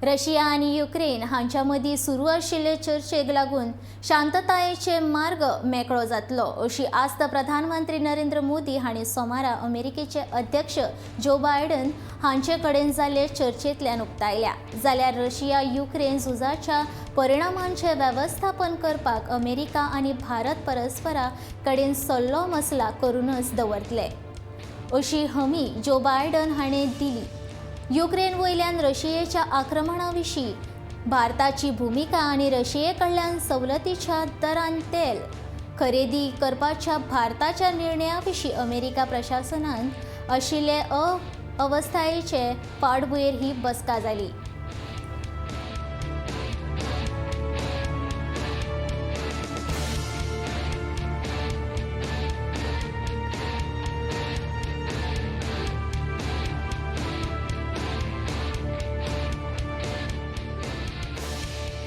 Russia आनी Ukraine हांच्या मदीं सुरू आशिल्ले चर्चेक लागून शांततायेचे मार्ग मेकळो जातलो अशी आस्त प्रधानमंत्री नरेंद्र मोदी हांणी सोमारा अमेरिकेचे अध्यक्ष जो बायडन हांचे कडेन जाल्ले चर्चेंतल्यान उक्तायल्या. जाल्यार रशिया युक्रेन झुजाच्या परिणामांचे वेवस्थापन करपाक अमेरिका आनी भारत परस्परा कडेन सल्लो मसला करूनच दवरतले अशी हमी जो बायडन हाणें दिली. युक्रेन वयल्यान रशियेच्या आक्रमणा विशीं भारताची भुमिका आनी रशिये कडल्यान सवलतीच्या दरान तेल खरेदी करपाच्या भारताच्या निर्णया विशीं अमेरिका प्रशासनान आशिल्ले अवस्थायेचे फाटभुंयेर ही बसका जाली.